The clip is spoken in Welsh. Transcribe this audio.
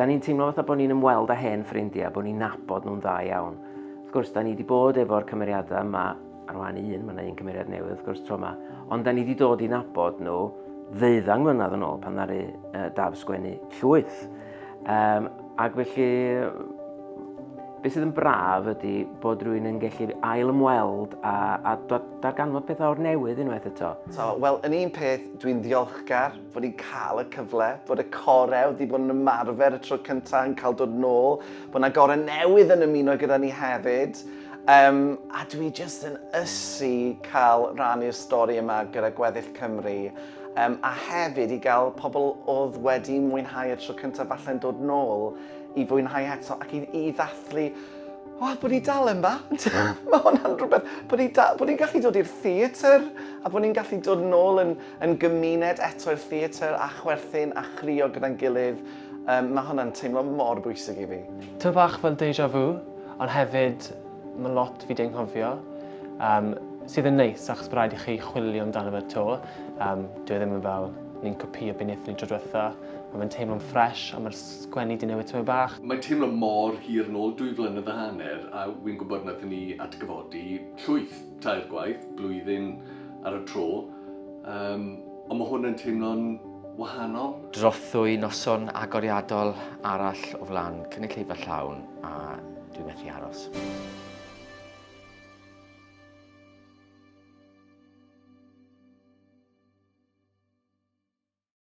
Da ni'n teimlo fatha bod ni'n ymweld â hen ffrindiau, bod ni'n nabod nhw'n dda iawn. Wrth gwrs, da ni wedi bod efo'r cymeriadau yma ar wahân i un, mae yna un cymeriad newydd wrth gwrs tro yma, ond da ni wedi dod i nabod nhw ddeuddeng mlynedd yn ôl pan ddaru uh, Daf sgwennu llwyth. Um, ac felly, beth sydd yn braf ydy bod rhywun yn gallu ail ymweld a, a darganfod pethau o'r newydd unwaith eto. So, wel, yn un peth, dwi'n ddiolchgar bod ni'n cael y cyfle, bod y corew wedi bod yn ymarfer y tro cyntaf yn cael dod nôl, bod yna gorau newydd yn ymuno gyda ni hefyd. Um, a dwi jyst yn ysu cael rannu'r stori yma gyda gweddill Cymru. Um, a hefyd i gael pobl oedd wedi mwynhau y tro cyntaf falle'n dod nôl i fwynhau eto ac i, i ddathlu o, bod ni dal yma. Mae hwnna'n rhywbeth, bod ni'n bod ni gallu dod i'r theatr a bod ni'n gallu dod nôl yn, yn gymuned eto i'r theatr a chwerthin a chrio gyda'n gilydd. Um, mae hwnna'n teimlo mor bwysig i fi. Tyma bach fel deja vu, ond hefyd mae lot fi 'di anghofio, um, sydd yn neis achos bod rhaid i chi chwilio amdano fe to. Um, dyw e ddim yn fel ni'n copïo be wnaethon ni tro diwetha. Mae fe'n teimlo'n ffresh a mae'r sgwennu 'di newid tymed bach. Mae'n teimlo mor hir nôl, dwy flynedd a hanner, a wi'n gwybod wnaethon ni atgyfodi llwyth, tair gwaith, blwyddyn ar y tro, um, ond mae hwn yn teimlo'n wahanol. Drothwy noson agoriadol arall o flaen cynulleidfa llawn a dwi methu aros.